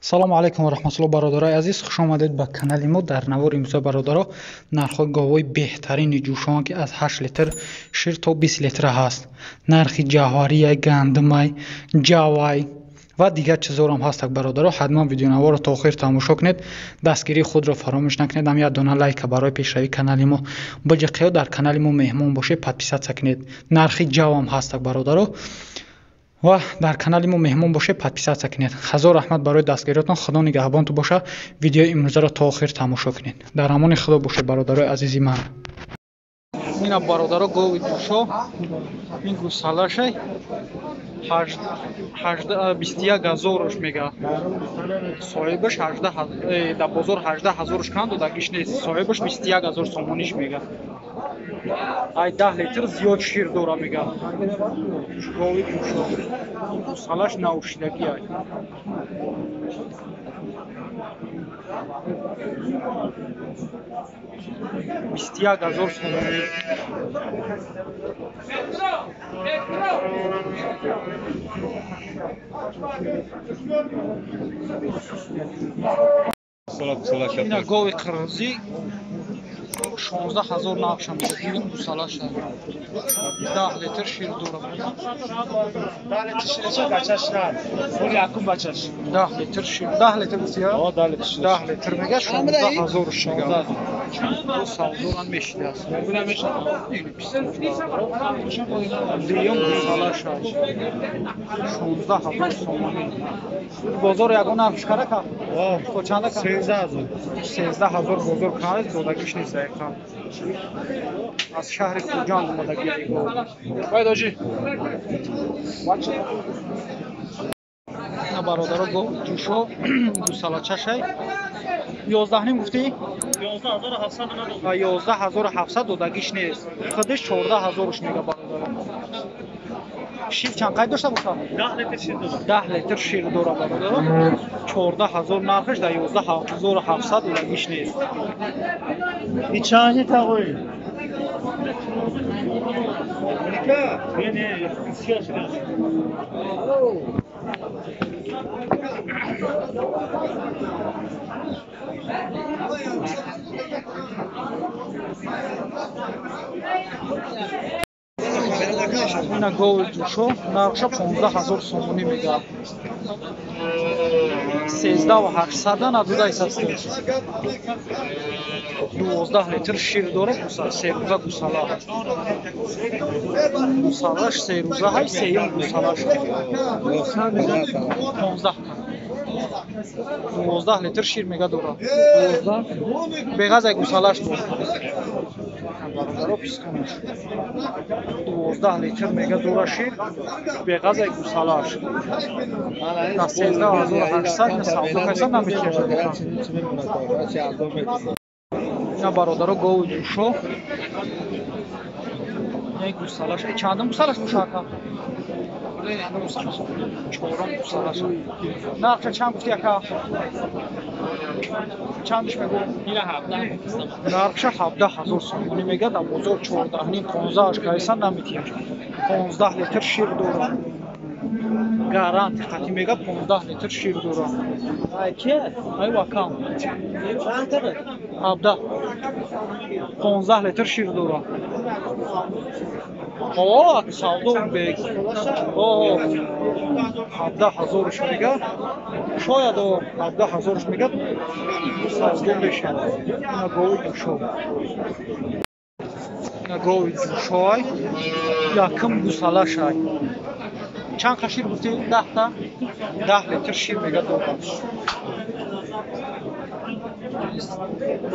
Салому алайкум ва раҳматуллоҳ, бародарои азиз, хуш омадед ба канали мо. Дар навори имрӯза, бародаро, нархҳои говҳои беҳтарини ҷӯшон, ки аз 8 литр шир то 20 литр ҳаст, нархи ҷавҳарияй, гандумай, ҷавай ва дигар чизорам ҳастак. Бародаро, ҳатман видеонаворро то охир тамошо кунед, дастгирии худро фаромӯш накунед, ҳам як дона лайка барои пешравии канали мо биҷиқеё. Дар канали мо меҳмон бошед, подписаться кунед. Нархи ҷавам ҳастак, бародаро, ва дар канали мо меҳмон бошед, подписаться кунед. Ҳазор раҳмат барои дастгириётон, Худо нигаҳбонтон боша. Видеои имрӯзаро то охир тамошо кунед. Дар амони Худо бошед, бародарои азизи ман. Ина, бародаро, гови ҷӯшо, ин гусалашай 21 000-ш мега соҳибаш, дар бозор 18 000-ш канд, додагиш нест. Соҳибаш 21 000 сомониш мега. Ай 10 литр зиёд шир дора, мега. Гови ҷӯшо, гусалаш навшидагӣ ай. 21 000 сомонӣ. Ина гови қирғизӣ, 16 000 нархша мега, дуюм гусалаша, 10 литр шир дора. 10 литр шир, 10 литр гуфтия, 10 литр мега, 16 000-ш мега. Савдоран мешидааст. Дуюм гусалаша 16 000 сомонӣ. Бозор ягон нархш карака то чанда? 13 000 бозор кард, додагиш нест. Дақиқа аз шаҳри Хуҷанд омадагӣ. Байдоҷи на, бародаро, ҷӯшо, гусалачашай 11,5 гуфтӣ? 11 700, додагиш нест. Худиш 14 000-ш мега, бародаро. Шир чанд қайд дошта боша? 10 литр шир дора, бародаро. 14 000 нархаш, дар 11 700 додагиш нест. Чанд тағои? Не, не, Ина гови ҷӯшо, нархша 15 000 сомонӣ мега. 13 800-а надодаисаст. 12 литр шир дора, серӯза гусала. Гусалаш серӯза ҳай, сеюм гусалаш. 15, 12 литр шир мега дора. Беғазай гусалаш буд. Бародаро, пистонаш. 12 литр мега дора шир, беғазай гусалаш. Дар 13 800 савдо кайсан наметиҳад. Ина, бародаро, гови ҷӯшо. Ин гусалаш. Чандум гусалаш боша, ака? Чорум гусалаш. Нархша чанд гуфти, ака? Чандиш мегӯ? Нархша 17 000 сомонӣ мега, дар бозор 14,5, 15-аш кайсан наметиҳад. 15 литр шир дора. Гаранти қатӣ мега, 15 литр шир дора. Ай вакам. 17. 15 литр шир дора. О, савдо бег. О, 17 000-ш мега. Шояд о 17 000-ш мега, савдо мешавад. Ина гови ҷӯшо. Ина гови ҷӯшоай. Якум гусалашай. Чанд қа шир гуфтӣ? 10-та? 10 литр шир мега дорад.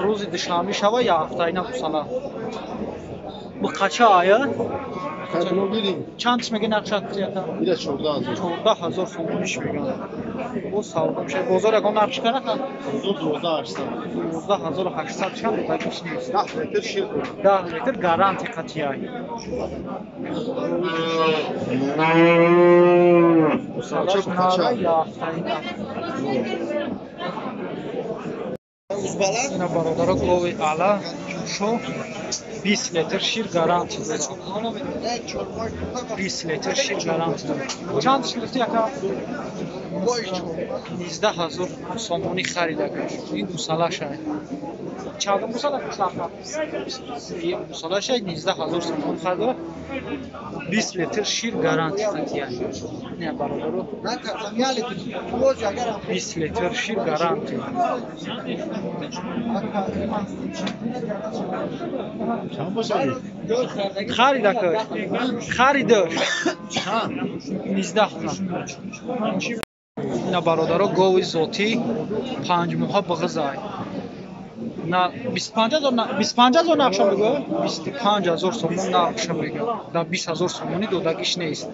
Рӯзи душанбе шава, як ҳафтаина гусала. Бқача ая? Чандш мега нархша, гуфти, ака? 14 000 сомониш мега. Бо савдо мешавад. Бозор ягон нархш карака? 12 800 чанд, додагиш нест. 10 литр гаранти қатъияй. Гусалаш нара, як ҳафтаина. Ина, бародаро, гови ала ҷӯшо, 20 литр шир гаранти дорад. 20 литр шир гаранти дорад. Чанд шир гуфти, ака? 19 000 сомонӣ харидагаш. Ин гусалашай. Чандум гусала гусалаша? Сеюм гусалашай, 19 000 сомонӣ харида. 20 литр шир гарантия хатия. Не, бародаро. 20 литр шир гарантия. Харидакаш. Харидаш. 19 000. Ина, бародаро, гови зотӣ 5 моҳа бағизай. На 25 000, 25 000 нақша мегӯ, 25 000 сомон нархша мега. Да 20 000 сомонӣ додагиш нест.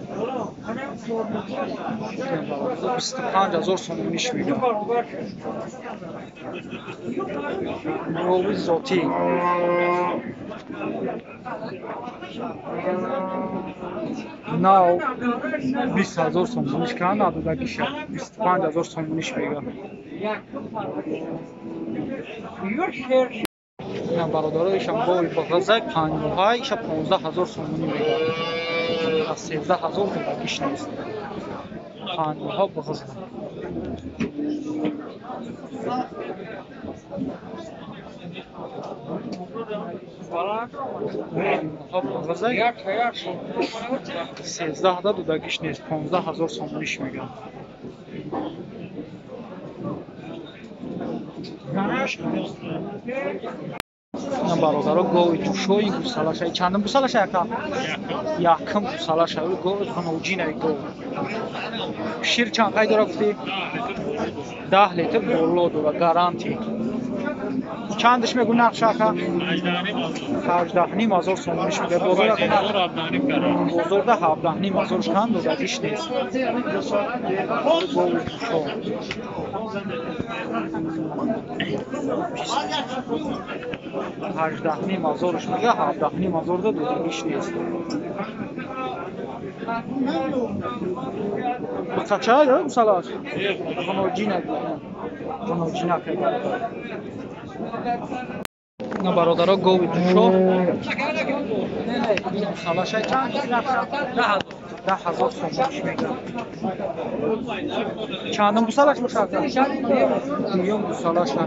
25 000 сомониш мега. Гови зотӣ. Нав 20 000 сомониш кана надодагиша. 25 000 сомониш мега. Ина, бародаро, ишам гови бағазай 5 моҳа, иша 15 000 сомонӣ мега. Аз 13 000 додагиш нест. 5 моҳа бағаза. 5 моҳа бағазай 13 да додагиш нест. 15 000 сомониш мега. Ина, бародаро, гови ҷӯшои гусалашай. Чандум гусалашай, ака? Якум гусалашай. Гови ғаноҷинай гов. Шир чанд қай дора гуфтӣ? 10 литр боло дора, гарантия. Чандаш мегӯ нақша, ака? 18 500 сомониш мега. Бозорда 17 500 кан додагиш нест. Гови ҷӯшо. 18 500-ш мега, 17 500-да додагиш нест. Бақачай гусалаш? Ғаноҷина. Ғаноҷина. На, бародаро, гови ҷӯшо. Гусалашай чанд? 10 000 сомониш мега. Чандум гусалаш бошад? Дуюм гусалаша.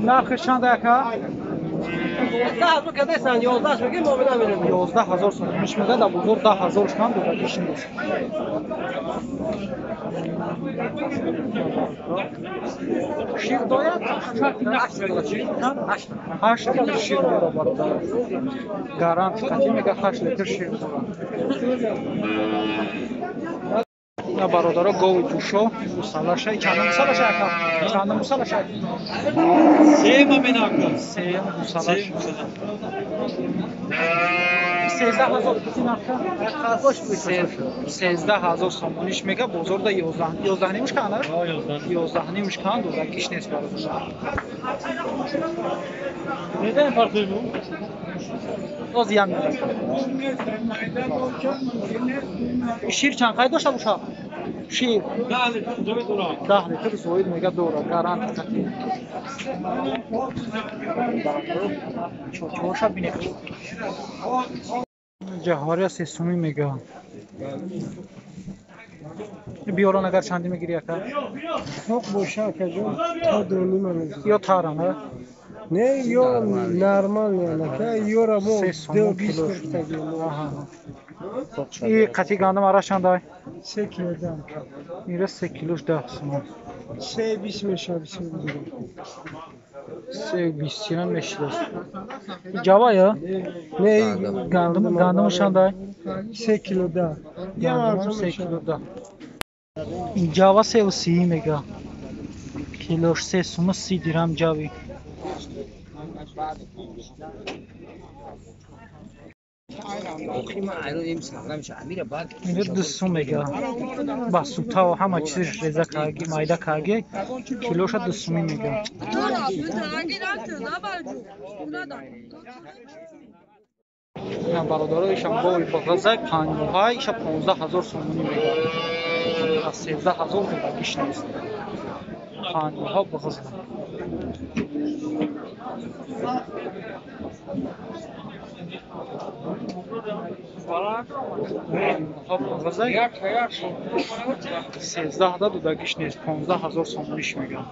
Нархиш чанд, ака? 11 000 сомониш мега, дар бозор 10 000 кан додагиш нест. Шир дояд? 8 литр шир дора, бародар. Гарант қатӣ мега, 8 литр шир дора. На, бародаро, гови ҷӯшо гусалашай. Чандум гусалашай, ака? Чандум гусалашай? Сеюм гусалаш. 13 000 гуфти нарха? 13 000 сомониш мега, бозорда 11, 11 нимш кан? 11 нимш кан додагиш нест, бародар. Оз як минут. Шир чанд қай дошта боша? Шир 10 литр зоид мега дора, гарант қатӣ. Чорчоша бинед. Ҷаҳвария 3 сумӣ мега. Биёрон агар чандӣ мегирӣ, ака? Тоқ боша, акаҷон, то 2,5 мезанам. Ё тарам, а? Не, ё нормал ака, ёра мо 3 сомон 2,20 килош. гуфтагем. И қатъи гандум ара чандай? 3 кило 10. Ира 3 килош 10 сомон. 3,20 мешавад, бисёр бузург. 3,20 мешидаст. Ҷава ё? Не. Гандум, гандуму чандай? 3 кило 10. Ям Гандумам арзон се мешавад. кило 10. Ҷава 3,30 мега. Килош 3 суму 30 дирам ҷави. Инҷо 2 сум мега. Ба сутау ҳама чизаш реза карги, майда карги, килоша 2 сумӣ мега. Ина, бародаро, ишам гови бағазай 5 моҳа, иша 15 000 сомонӣ мега. Аз 13 000 додагиш нест. 5 моҳа бағаза. Сездаҳда додагиш нест, 15 000 сомониш мегӯям.